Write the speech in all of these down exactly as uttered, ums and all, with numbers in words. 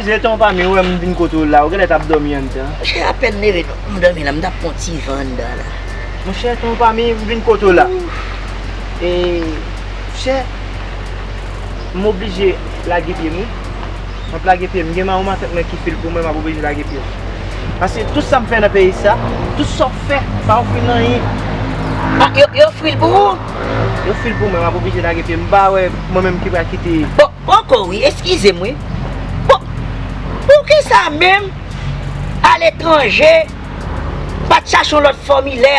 Monchè, tonton pa m, ou wè m vin kote w la, ou genlè t ap dòmi anndan. Monchè, apèn leve, m dòmi la, m t ap pran ti van anndan la. Monchè, tonton pa m, m vin kote w la. E, monchè, m oblije lage pye m, wi. M ap lage pye m. Gen mawoman tèt mwen ki fil pou mwen, m ap oblije lage pye m. Paske tout sa m fè nan peyi sa, tout sa w fè, pa ofri m anyen. Ah, yo, yo ofri l pou ou? Yo fil pou mwen, m ap oblije lage pye m. M pa wè mwen menm ki pral kite. Bon, poko wi, eskize m wi. Bon, poukisa menm aletranje pa t chache yon lòt fòmilè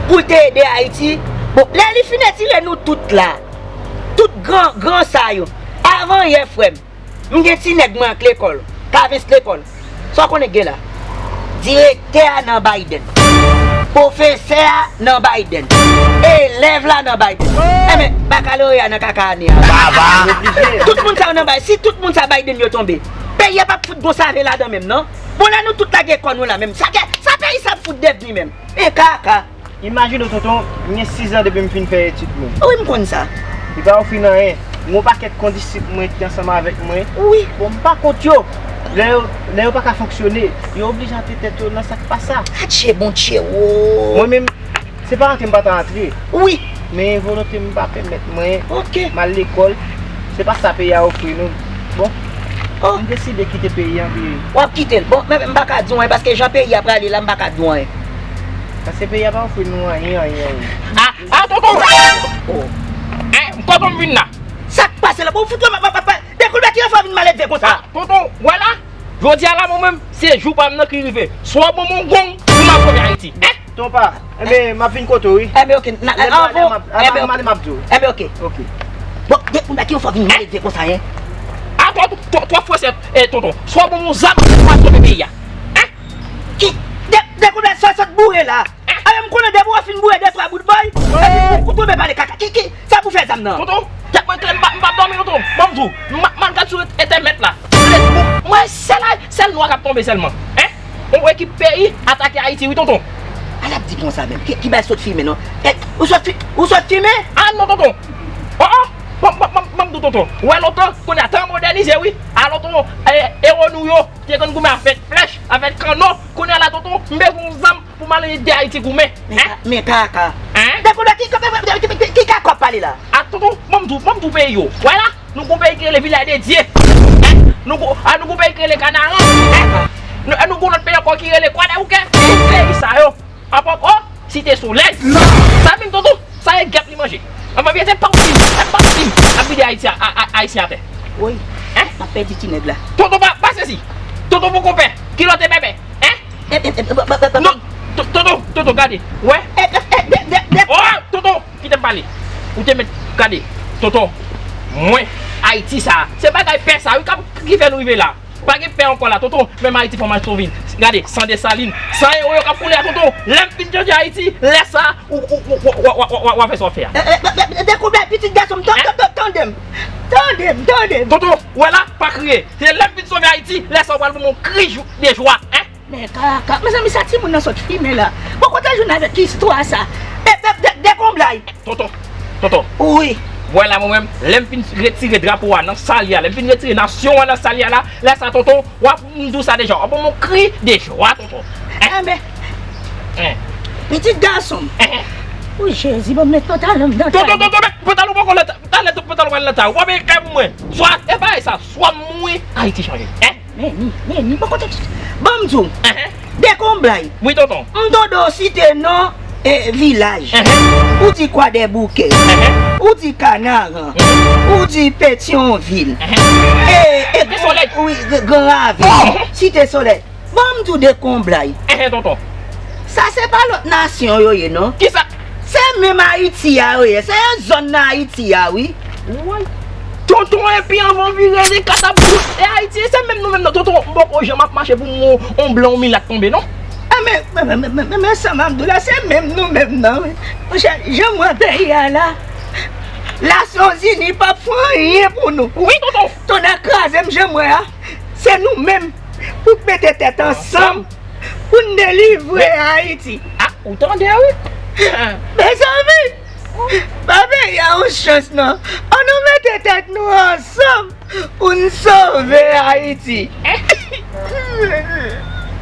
pou l te ede Ayiti? Bon, lè li fin etire nou tout la, tout gran, gran sa yo, avan yè, frè m, m gen ti nèg mwen ak lekòl, Kavens lekòl. Sa w konnen k gen la? Direktè a nan Biden. Pwofesè a nan Biden. Elèv la nan Biden. Enben, bakaloreya nan kaka ane a. Tout moun sa yo nan Biden. Si tout moun sa Biden yo tonbe, peyi a p ap fout gon save ladan menm, non. Bon, lè nou tout lage kò nou la menm, sa ke, sa peyi sa ap fout devni menm? E kaka. Imajine w, tonton, m gen sis an depi m fin fè etid mwen. Wi, m konn sa. Li pa ofri n anyen. M gen yon pakèt kondisip mwen ki ansanm avèk mwen. Wi. Bon, m pa kont yo. Lè yo, lè yo pa ka fonksyone, yo oblije antre tèt yo nan sa k pa sa. Atche, Bondye, wo. Mwen menm, se pa antre m pa ta antre. Wi. Men volonte m pa pèmèt mwen, oke, m al lekòl. Se pa sa peyi a ofri nou. Bon, oh, m deside kite peyi a, anpi. W ap kite l. Bon, men m pa ka di w anyen, paske jan peyi a prale la, m pa ka di w anyen. Paske peyi a pa ofri nou anyen, anyen, anyen. Ah, ah, tonton! Oh. Eh, tonton, m vin la. Sa k pase la? Bon, fout mwen, pa, pa, pa, dekouvèti yo fè w vin maledve konsa. Ah, tonton, wè la, jodi a la, mwen menm, se jou pa m nan ki rive. Swa w ban m yon gong, pou m al sove Ayiti. Eh? Tonton pa, enben, m ap vin kote w, wi. Enben, oke, n a, anvan, anvan m ale, m ap di w. Enben, oke. Oke. Bon, dekouvèti yo fè w vin maledve konsa, en. Ah, twò, twò, twò frè, eh, tonton. Swa w ban m yon zam, pou m al sove peyi a. Eh? Ki, de, dekouvèti sa sot boure la. Alò, m konnen depi w fin boure de twa bout boy, epi ou, ou tonbe pale kaka. Ki, ki, sa pou fè zam nan? Tonton, tèt mwen klè, m pa, m p ap dòmi, tonton. Ban m di w, m, m al gad sou entènèt la. Facebook, mwen, sèl, sèl nwa k ap tonbe sèlman. Hein? Yon ekip peyi atake Ayiti, wi, tonton. Al ap di konsa menm. Ki, ki bay sot fimen, non? Eh, ou sot fi-, ou sot fimen? Ah, non, tonton. Oh, oh, ban, ban, ban, ban m di w, tonton. Ou wè lontan, kounye a tan modènize, wi. A lontan, eh, ewo nou yo, te konn goumen avèk flèch, avèk kannon. Kounye a la, tonton, m bezwen yon zam pou m al ede Ayiti goumen. Men ka-, men kaka. Hein? Dekouvèti ki, ki, ki, ki, ki kaka w ap pale la? A tonton, ban m di w, ban m di w peyi yo. Wè la, nou gon peyi ki rele Vilaj de Dye. Hein? Nou gon, a nou gon peyi ki rele Kanaran. Hein? Nou, nou gon lòt peyi ankò ki rele Kwadèboukè. Tout peyi sa yo. Apa, oh, Site Solèy. Sa menm tonton, sa e gèp li manje. Anvan vye se pa w di, se pa w di. Ap vide Ayiti a, a, a, Ayisyen atè. Woy. Hein? M ap pèdi ti nèg la. Tonton pa, pa sezi. Tonton poko pè. Kilòt e bèbè. Hein? Eh, eh, eh, ba, ba, ba, ba. Non, to-, tonton, tonton, gade. Wè. Eh, eh, eh, de, de, de. Oh, tonton, kite m pale. Ou te mèt gade. Tonton, mwen, Ayiti sa, se bagay pè sa, wi, k ap, ki fè nou rive la. Pa gen pè ankò la, tonton. Menm Ayiti fò m al sove l. Gade, san Desalin, san ewo yo k ap koule a, tonton. Lè m fin chanje Ayiti, lè sa, ou, ou, ou, w a fè sa w fè a. Eh, eh, eh, eh, dekouvèti, pitit gason m, tan-, tan-, tan-, tande m. Tande m, tande m. Tonton, wè la, pa kriye. Se lè m fin sove Ayiti, lè sa w pral ban m yon kri jou-, de jwa, hein? Men kaka, mezanmi, sa timoun nan sot fimen la. Bon, kote l jwenn avèk istwa sa? De, de, de, dekonblay. Tonton, tonton. Wi. Wè la, mwen menm, lè m fin retire drapo a nan sali a, lè m fin retire nasyon an nan sali a la, lè sa, tonton, w ap m di w sa deja, w ap ban m yon kri de jwa, tonton. Hein? Enben. Hein? Pitit gason m. Hein? O Jezi, ban m met pantalon m nan talè. Tonton, tonton, met pantalon poko nan ta-, talè, tonton, pantalon pral nan ta. Ou pa veye kay pou mwen. Swa, e bagay sa, swa m mouri, Ayiti chanje. Hein? Men ni, men ni, bon kote. Ban m di w. Hein? Dekonblay. Wi, tonton. M tande w site non, eh, vilaj. Hein? Ou di Kwadèboukè. Hein? Ou di Kanaran. Hein? Ou di Petyonvil. Hein? Eh, eh, Site Solèy. Wi, G-, Gran Ravin. Hein? Site Solèy. Ban m di w Dekonblay. Hein, tonton. Sa se pa lòt nasyon yo ye, non. Kisa? Se menm Ayiti a yo ye. Se yon zòn nan Ayiti a, wi. Woy. Tonton, epi anvan w vire, li katapwout. E Ayiti, se menm nou menm nan. Tonton, m poko janm ap mache pou m wè yon blan, yon milat tonbe, non. Ah, men, men, men, men, men, men sa m ap di w la, se menm nou menm nan, wi. Monchè, jan m wè peyi a la, Nasyonzini p ap fè anyen pou nou. Wi, tonton. Tonè kraze m, jan m wè a, se nou menm pou mete tèt ansanm pou n delivre Ayiti. Ah, ou tande, wi. Mezanmi, pa peyi a yon chans, non. An nou met Mete tèt nou ansanm pou n sove Ayiti.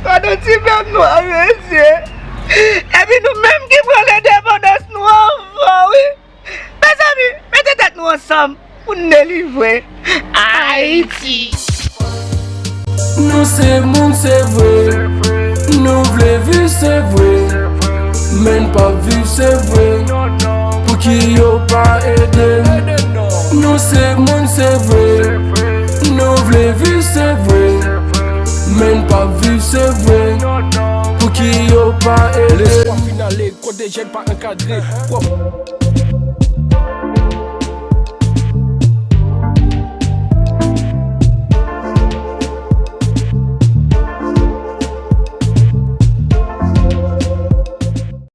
Gad on ti pèp nwa, mesye. Epi nou menm ki pran lendepandans nou anvan, wi. Mezanmi, mete tèt nou ansanm pou n delivre Ayiti. Nou se moun se vre, nou vle viv se vre, men n p ap viv se vre, pou ki yo pa ede n. Nou se moun se vre, nou vle viv se vre, men n p ap viv se vre, pou ki yo pa ede n. Lespwa fin ale, kote jèn pa ankadre, pwòp.